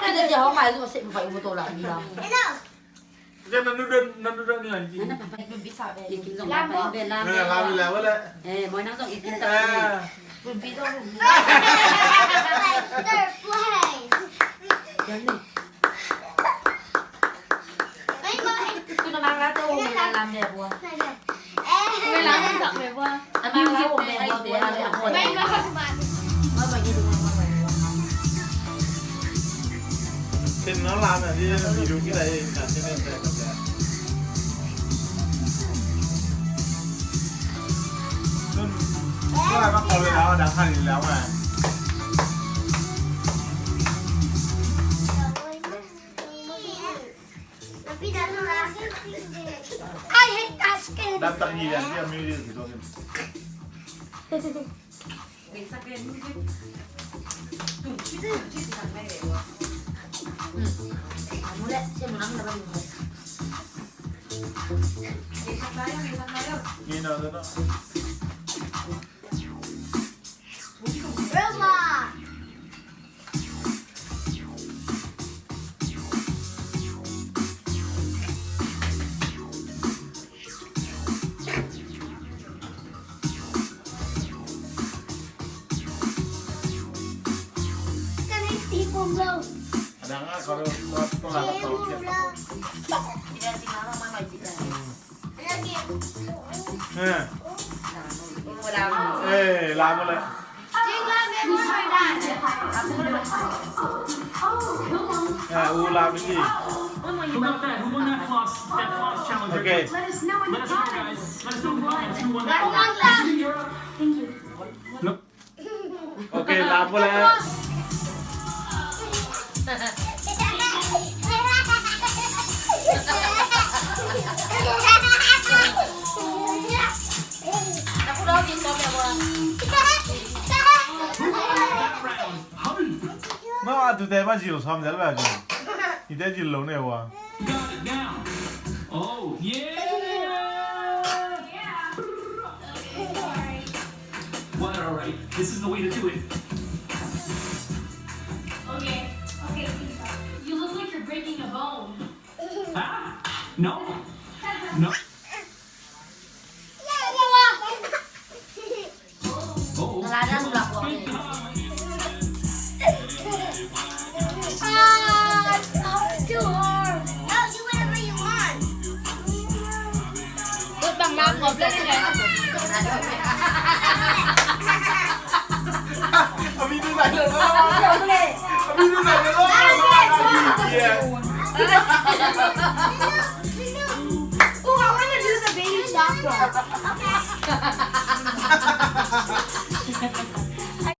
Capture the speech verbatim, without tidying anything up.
Kita je hong mai zu se pai u to la ni la. Enough. Kan nanu dan, nanu dan ni lagi. Mana papa? Lam. Lam. Eh, mo nang zong itin ta. Stir, play. I hate that skin. Eh, lam le. Eh, u lam le. Who got that? Who won that floss? That floss challenge? Okay. Let us know, guys. Let us know in the comments who won that one. Thank you. Look. Okay, lam le. No, a tute ma zil sawm zel ve a zil. I te zil lo ne ua. Got it down. Oh, yeah! What? All right. This is the way to do it. Okay. Okay, Peter. You look like you're breaking a bone. Huh? No. No. Oh. Ah, it's too hard. I'll do whatever you want. Lut bang lam ngop le ne. A mi tu zai lo lo. A mi tu zai lo lo. Oh, I wanna do the baby shark one.